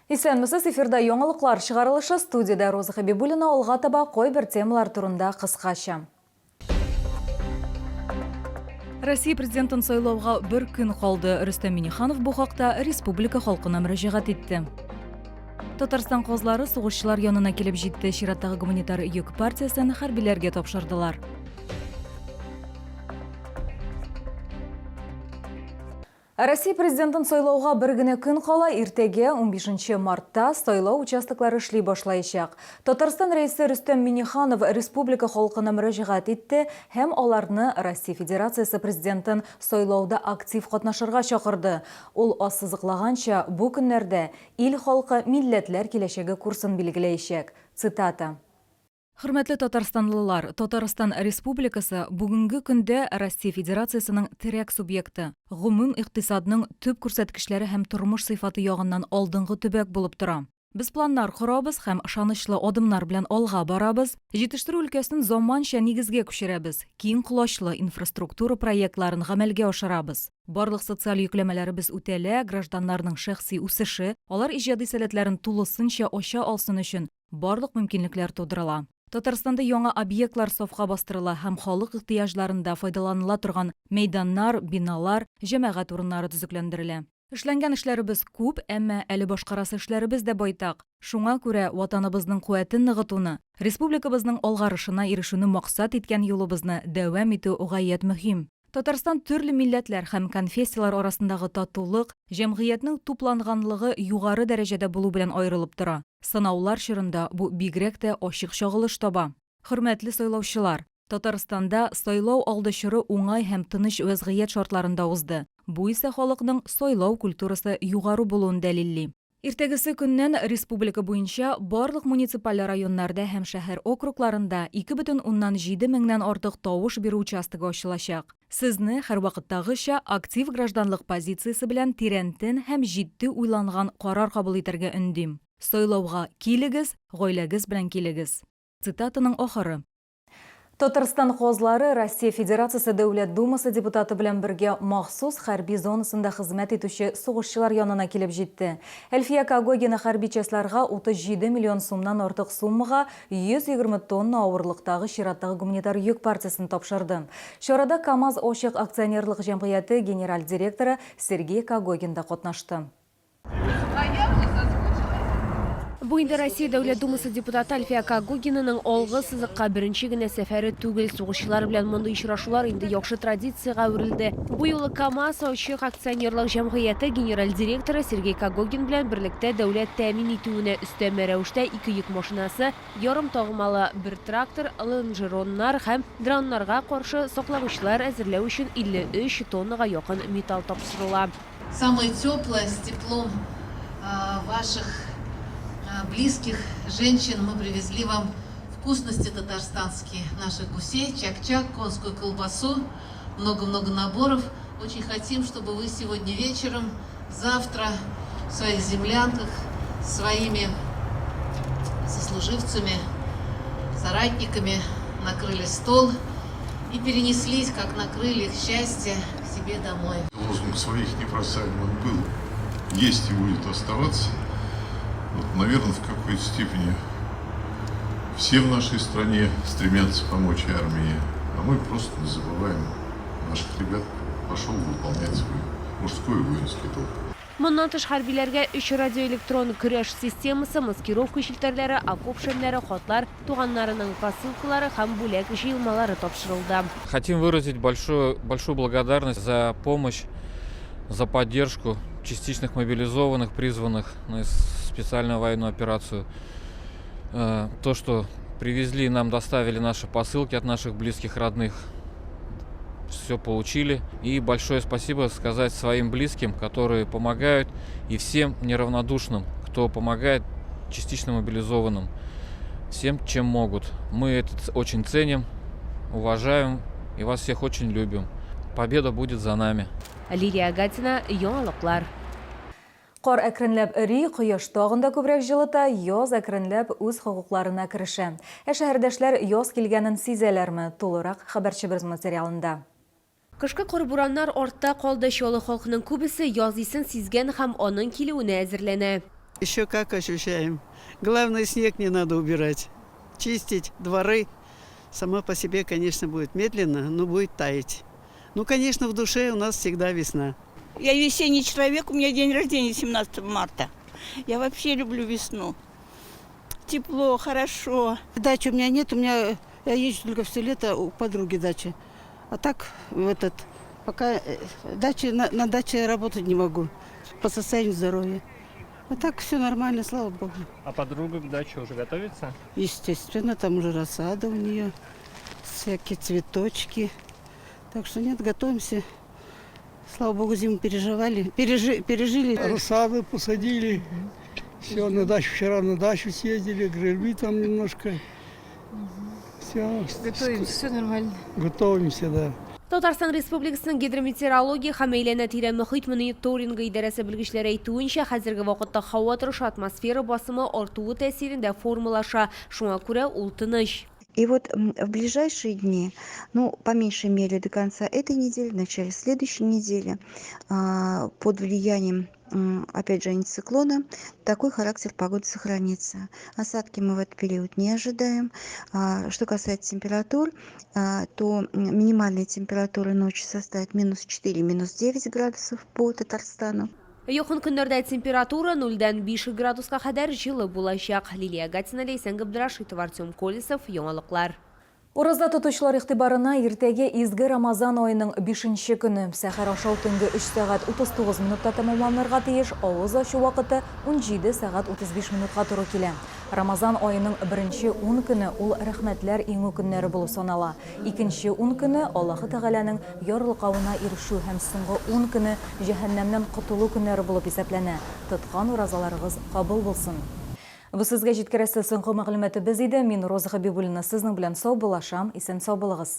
Исәнмесез, эфирда яңалыклар чыгарылышы, студиядә Роза Хәбибуллина, алга таба кайбер темалар турында кыскача. Россия президентын сайлауга бер көн калды. Рөстәм Минниханов бу хакта республика халкына мөрәҗәгать итте. Татарстан казлары сугышчылар янына килеп җитте. Чираттагы гуманитар йөк партиясен хәрбиләргә тапшырдылар. Россия Президентын сайлауга бер генә көн кала, иртәгә, унбишенче мартта, сайлау участоклары эшли башлаячак. Татарстан Рәисе Рөстәм Миңнеханов республика халкына мөрәҗәгать итте һәм аларны Россия Федерациясе Президентын сайлауда актив катнашырга чакырды. Ул ассызыклаганча, бу көннәрдә ил халкы милләтләр киләчәге курсын билгеләячәк. Цитата. Хөрмәтле татарстанлылар, Татарстан Республикасы бүгенге көндә Россия Федерациясенең терәк субъекты, гомум икътисадның төп күрсәткечләре һәм тормыш сыйфаты ягыннан алдынгы төбәк булып тора. Без планнар корабыз һәм ышанычлы адымнар белән алга барабыз, җитештерү өлкәсен заманча нигезгә күчерәбез, киң колачлы инфраструктура проектларын гамәлгә ашырабыз. Барлык социаль йөкләмәләребез үтәлә, гражданнарның шәхси үсеше, алар иҗади сәләтләрен тулысынча ача алсын өчен Барлык мөмкинлекләр тудырыла. Татарстанда яңа объектлар сафка бастырыла һәм халык ихтыяҗларында файдаланыла торган мәйданнар, биналар, җәмәгать урыннары төзекләндерелә. Эшләнгән эшләребез күп, әмма әле башкарасы эшләребез дә байтак. Шуңа күрә Ватаныбызның куәтен ныгытуны, республикабызның алгарышына ирешүне максат иткән юлыбызны дәвам итү гаять мөһим. Татарстан төрле милләтләр һәм конфессияләр арасындагы татулык, җәмгыятьнең тупланганлыгы югары дәрәҗәдә булу белән аерылып тора. Сынаулар чорында бу бигрәк тә ачык чагылыш таба. Хөрмәтле сайлаучылар! Татарстанда сайлау алды чоры уңай һәм тыныч вәзгыять шартларында узды, бу исә халыкның сайлау культурасы югары булуын дәлилли. Иртәгесе көннән республика буенча барлык муниципаль районнарда һәм шәһәр округларында 2,7 меңнән артык тавыш бирү участогы ачылачак. Сезне, һәрвакыттагыча, актив гражданлык позициясе белән тирәнтен һәм җитди уйланган карар кабул итәргә өндим. Сайлауга килегез, гаиләгез белән килегез! Цитатаның ахыры. Татарстан казлары Россия Федерациясе Дәүләт Думасы депутаты белән бергә махсус хәрби зонасында хезмәт итүче сугышчылар янына килеп җитте. Әлфия Когогина хәрби частьларга 37 миллион сумнан артык суммага 120 тонна авырлыктагы чираттагы гуманитар йөк партиясен тапшырды. Чарада КАМАЗ ачык акционерлык җәмгыяте генераль директоры Сергей Когогин да катнашты. Бу инде Россия Дәүләт Думасы депутаты Альфия Когогинаның алгы сызыкка беренче генә сәфәре түгел. Сугышчылар белән мондый очрашулар инде яхшы традициягә әверелде. Бу юлы КАМАЗ ачык акционерлык җәмгыяте генераль директоры Сергей Когогин белән берлектә дәүләт тәэмин итүенә өстәмә рәвештә ике йөк машинасы, ярым тагылмалы бер трактор, лонжероннар һәм дроннарга каршы саклагычлар әзерләү өчен 53 тоннага якын металл тапшырыла. Самое теплое, с теплом ваших близких женщин мы привезли вам вкусности татарстанские, наших гусей, чак-чак, конскую колбасу, много-много наборов. Очень хотим, чтобы вы сегодня вечером, завтра в своих землянках, своими сослуживцами, соратниками накрыли стол и перенеслись, как на крыльях счастья, к себе домой. Лозунг «Своих не бросаем» он был, есть и будет оставаться. Вот, наверное, в какой-то степени все в нашей стране стремятся помочь армии, а мы просто не забываем наших ребят, пошел выполнять свой мужской воинский долг. Моннан тыш, хәрбиләргә өч радиоэлектрон көрәш системасы, маскировка челтәрләре, окоп шәмнәре, хатлар, туганнарының посылкалары һәм бүләк җыелмалары тапшырылды. Хотим выразить большую, большую благодарность за помощь, за поддержку частичных мобилизованных, призванных на специальную военную операцию. То, что привезли, нам доставили наши посылки от наших близких, родных все получили. И большое спасибо сказать своим близким, которые помогают, и всем неравнодушным, кто помогает частично мобилизованным, всем, чем могут. Мы это очень ценим, уважаем и вас всех очень любим. Победа будет за нами. Лилия Гатина, Яңалыклар. Кар әкренләп эри, кояш тагын да күбрәк җылыта, яз әкренләп үз хокукларына керешә. Ә шәһәрдәшләр яз килгәнен сизәләрме? Тулырак хәбәрчебез материалында. Кышкы кар-бураннар артта калды. Чаллы халкының күбесе яз исен сизгән һәм аның килүенә әзерләнә. Еще как ощущаем. Главное, снег не надо убирать. Чистить дворы. Сама по себе, конечно, будет медленно, но будет таять. Ну, конечно, в душе у нас всегда весна. Я весенний человек, у меня день рождения 17 марта. Я вообще люблю весну. Тепло, хорошо. Дачи у меня нет, у меня я езжу только все лето у подруги дача. А так в этот пока э, дачи, на, на даче работать не могу по состоянию здоровья. А так все нормально, слава богу. А подруга к даче уже готовится? Естественно, там уже рассада у нее, всякие цветочки. Так что нет, готовимся. Слава богу, зиму переживали, пережи, пережили. Рассаду посадили. Все, на дачу вчера на дачу съездили, грибы там немножко. Все. Готовимся, все нормально. Готовимся, да. Татарстан Республикасының гидрометеорология һәм әйләнә-тирә мохит мониторингы идарәсе белгечләре әйтүенчә, хәзерге вакытта һава торышы атмосфера басымы артуы тәэсирендә формалаша, шуңа күрә ул тыныч. И вот в ближайшие дни, ну, по меньшей мере до конца этой недели, в начале следующей недели, а, под влиянием опять же, антициклона, такой характер погоды сохранится. Осадки мы в этот период не ожидаем. А, что касается температур, а, то минимальные температуры ночью составят минус 4, минус 9 градусов по Татарстану. Якын көннәрдә температура нульдән 5 градуска кадәр җылы булачак. Лилия Гатина, Ләйсән Габдрашитова, Артем Колесов, Яңалыклар. Ураза тотучылар игътибарына иртәгә изге Рамазан аеның бишенче көне. Сәхәр ашау төнге 3 сәгать 39 минутта тәмамланырга тиеш, авыз ачу вакыты 17 сәгать 35 минутка туры килә. Рамазан аеның беренче ун көне ул рәхмәтләр иңү көннәре булып санала. Икенче ун көне Аллаһы Тәгаләнең ярлыкавына ирешү һәм соңгы ун көне җәһәннәмнән котылу көннәре булып исәпләнә. Тоткан уразаларыгыз кабул булсын! Бу сезгә җиткерәсе соңгы мәгълүматыбыз иде. Мин Роза Хәбибуллина сезнең белән саубуллашам. Исән-сау булыгыз.